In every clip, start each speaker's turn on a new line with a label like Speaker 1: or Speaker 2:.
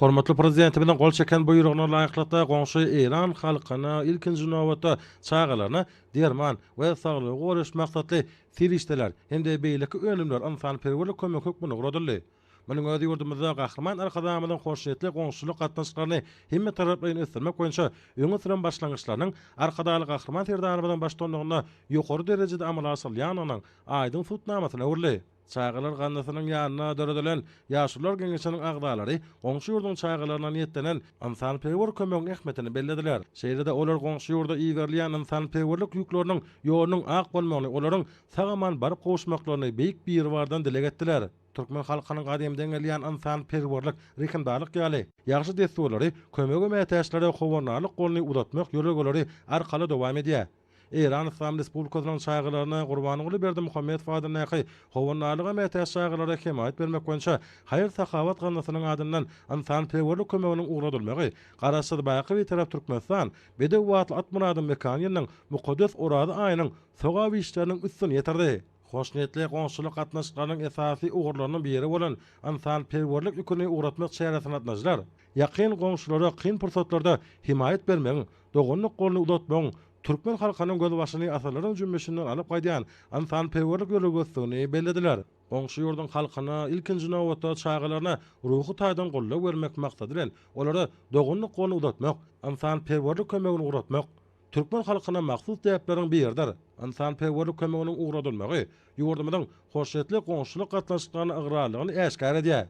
Speaker 1: Hormatly Prezidentimiziň gol çeken Buýrugyna laýyklykda, goňşy Eýran halkyna, ilkinji nobatda, çagalaryna derman we saglygy goraýyş maksatly serişdeler hem-de beýleki önümler ynsanperwerlik kömegi hökmünde ugradyldy. Munuň özi ýurdumyzda Gahryman Arkadagymyzyň hoşniýetli goňşuçylyk gatnaşyklaryny hemmetaraplaýyn ösdürmek boýunça öňe süren başlangyçlarynyň Arkadagly Gahryman Serdarymyzyň baştutanlygynda ýokary derejede amala aşyrylýandygynyň aýdyň subutnamasyna öwrüldi. Çagalar gaznasynyň ýanynda döredilen Ýaşulular geňeşiniň agzalary goňşy ýurduň çagalaryna niýetlenen ynsanperwer kömegiň ähmiýetini bellediler. Şeýle-de olar goňşy ýurda iberilýän ynsanperwerlik ýükleriniň ýolunyň ak bolmagyny, olaryň sag-aman baryp gowuşmaklaryny Beýik Biribardan dileg etdiler. Türkmen halkynyň gadymdan gelýän ynsanperwerlik, rehimdarlyk ýaly ýagşy dessurlary kömege mätäçlere howandarlyk goluny uzatmak ýörelgeleri arkaly dowam edýär. Eýran Yslam Respublikasynyň çagalaryna Gurbanguly Berdimuhamedow adyndaky Howandarlyga mätäç çagalara hemaýat bermek boýunça haýyr-sahawat gaznasynyň adyndan ynsanperwerlik kömeginiň ugradylmagy Garaşsyz, baky Bitarap Türkmenistan, bedew atly at myradyň mekany ýylynyň mukaddes Oraza aýynyň sogap işleriniň üstüni ýetirdi. Hoşniýetli goňşuçylyk gatnaşyklarynyň esasy ugurlarynyň biri bolan ynsanperwerlik ýüküni ugratmak çäresine gatnaşyjylar ýakyn goňşulara kyn pursatlarda hemaýat bermegiň, doganlyk goluny uzatmagyň türkmen halkynyň gözbaşyny asyrlaryň jümmüşinden alyp gaýdýan ynsanperwerlik ýörelgesidigini bellediler. Goňşy ýurduň halkyna, ilkinji nobatda, çagalaryna ruhy taýdan goldaw bermek maksady bilen, olara doganlyk goluny uzatmak, ynsanperwerlik kömegini ugratmak türkmen halkyna mahsus däpleriň biridir. Ynsanperwerlik kömeginiň ugradylmagy ýurdumyzyň hoşniýetli goňşuçylyk gatnaşyklaryna ygrarlygyny äşgär edýär.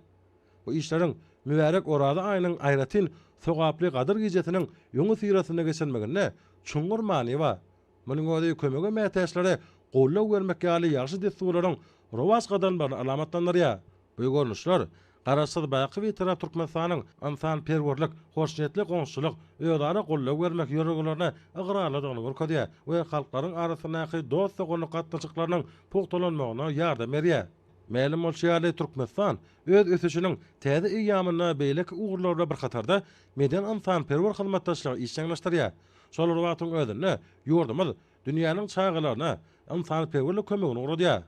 Speaker 1: Bu işleriň mübärek Oraza aýynyň aýratyn sogaply Gadyr gijesiniň öňüsyrasynda geçirilmeginde çuňňur many bar. Munuň özi kömege mätäçlere goldaw bermek ýaly ýagşy dessurlaryň rowaç gazanmagyny alamatlandyrýar. Bu görnüşler Garaşsyz, baky Bitarap Türkmenistanyň ynsanperwerlik, hoşniýetli goňşuçylyk, özara goldaw bermek ýörelgelerine ygrarlydygyny görkezýär we halklaryň arasyndaky dost-doganlyk gatnaşyklarynyň pugtalanmagyna ýardam berýär. Mälim bolşy ýaly, Türkmenistan öz ösüşiniň täze eýýamynda beýleki ugurlar bilen bir hatarda medeni-ynsanperwer hyzmatdaşlygy işjeňleşdirýär. Şol bir wagtyň özünde, ýurdumyz dünýäniň çagalaryna ynsanperwerlik kömegini ugradýar.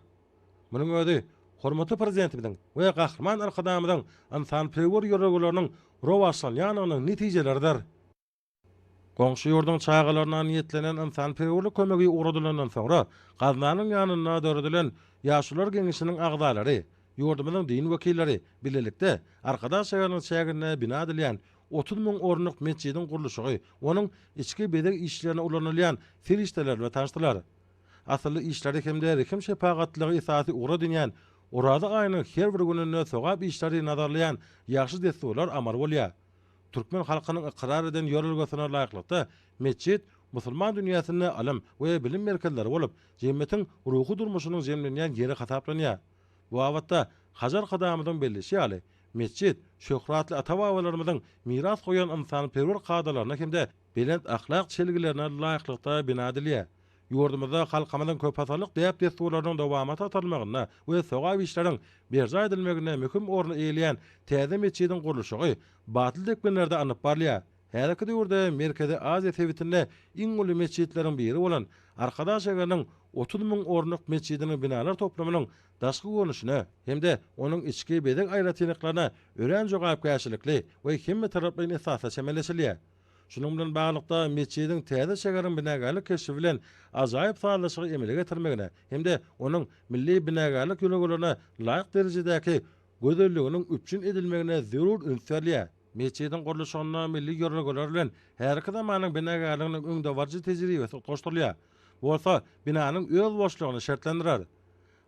Speaker 1: Munuň özi hormatly Prezidentimiziň we Gahryman Arkadagymyzyň ynsanperwer ýörelgeleriniň rowaçlanýandygynyň netijeleridir. Goňşy ýurduň çagalaryna niýetlenen ynsanperwerlik kömegi ugradylandan soňra, gaznanyň ýanynda döredilen Ýaşulular geňeşiniň agzalary, ýurdumyzyň din wekilleri bilelikde Arkadag şäheriniň çäginde bina edilýän 30 müň orunlyk metjidiň gurluşygy, onuň içki bezeg işlerine ulanylýan serişdeler bilen tanyşdylar. Asylly işleri hem-de rehim-şepagatlylygy esasy ugur edinýän Oraza aýynyň her bir gününde sogap işleri nazarlaýan ýagşy dessurlar amal bolýar. Türkmen halkynyň ykrar eden ýörelgesine laýyklykda, metjit musulman dünýäsinde ylym we bilim merkezleri bolup, jemgyýetiň ruhy durmuşynyň jemlenýän ýeri hasaplanýar. Bu babatda Hajy Arkadagymyzyň belleýşi ýaly, metjit şöhratly ata-babalarymyzyň miras goýan ynsanperwer kadalaryna hem-de belent ahlak çelgilerine laýyklykda bina edilýär. Ýurdumyzda halkymyzyň köpasyrlyk däp-dessurlarynyň dowamata atarylmagynda we sogap işleriň berjaý edilmeginde möhüm orny eýeleýän täze metjidiň gurluşygy batly depginlerde alnyp barylýar. Häzirki döwürde Merkezi Aziýa sebitinde iň uly metjitleriň biri bolan Arkadag şägeriniň 30 müň orunlyk metjidiniň binalar toplumynyň daşky görnüşine hem-de onuň içki bezeg aýratynlyklaryna örän jogapkärçilikli we hemmetaraplaýyn esasda çemeleşilýär. Şunuň bilen baglylykda, metjidiň täze şäheriň binagärlik keşbi bilen ajaýyp sazlaşygy emele getirmegine hem-de onuň milli binagärlik ýörelgelerine laýyk derejedäki gözelliginiň üpjün edilmegine zerur üns berilýär. Metjidiň gurluşygynda milli ýörelgeler bilen häzirki zamanyň binagärliginiň öňdebaryjy tejribesi utgaşdyrylýar. Bu bolsa binanyň özboluşlygyny şertlendirer.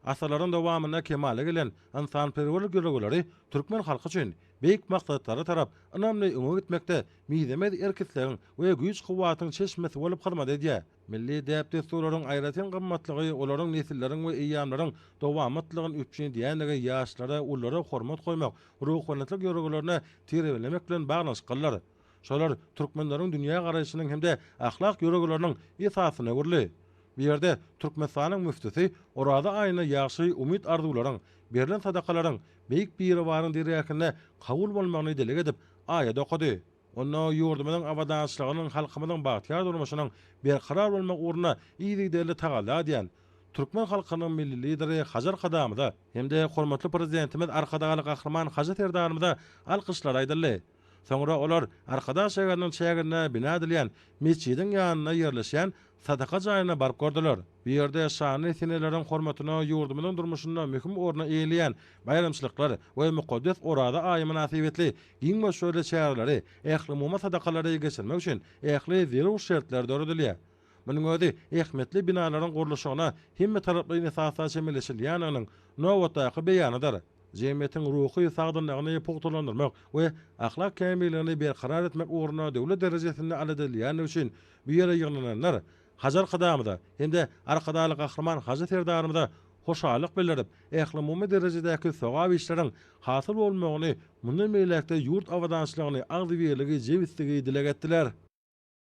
Speaker 1: Asyrlaryň dowamynda kemala gelen ynsanperwerlik ýörelgeleri türkmen halky üçin beýik maksatlara tarap ynamly öňe gitmekde mizemez erk-islegiň we güýç-kuwwatyň çeşmesi bolup hyzmat edýär. Milli däp-dessurlaryň aýratyn gymmatlygy olaryň nesilleriň we eýýamlaryň dowamatlygyny üpjün edýändigi ýaşlara, ululara hormat goýmak, ruhubelentlik ýörelgelerine terbiýelemek bilen baglanyşyklydyr. Şolar türkmenleriň dünýägaraýşynyň hem-de ahlak ýörelgeleriniň esasyna öwrüldi. Bu ýerde Türkmenistanyň müftüsi Oraza aýynda ýagşy umyt-arzuwlaryň, berlen sadakalaryň Beýik Biribaryň dergähinde kabul bolmagyny dileg edip, aýat okady. Onda ýurdumyzyň abadançylygynyň, halkymyzyň bagtyýar durmuşynyň berkarar bolmagy ugrunda yzygiderli tagalla edýän türkmen halkynyň Milli Lideri Hajy Arkadagymyza hem-de hormatly Prezidentimiz Arkadagly Gahryman Hajy Serdarymyza alkyşlar aýdyldy. Soňra olar Arkadag şäheriniň çäginde bina edilýän metjidiň ýanynda ýerleşýän sadaka jaýyna baryp gördüler. Bu ýerde şanly seneleriň hormatyna ýurdumyzyň durmuşynda möhüm orny eýeleýän baýramçylyklar we mukaddes Oraza aýy mynasybetli giň möçberli çäreleri, ählumumy sadakalary geçirmek üçin ähli zerur şertler döredilýär. Munuň özi ähmiýetli binalaryň gurluşygyna hemmetaraplaýyn esasda çemeleşilýändiginiň nobatdaky beýanydyr. Jemgyýetiň ruhy sagdynlygyny pugtalandyrmak we ahlak kämilligini berkarar etmek ugrunda döwlet derejesinde alada edilýändigi üçin bu ýere ýygnananlar Hajy Arkadagymyza hem-de Arkadagly Gahryman Hajy Serdarymyza hoşallyk bildirip, ählumumy derejedäki sogap işleriň hasyl bolmagyny, mundan beýläk-de ýurt abadançylygyny, agzybirligi, jebisligi dileg etdiler.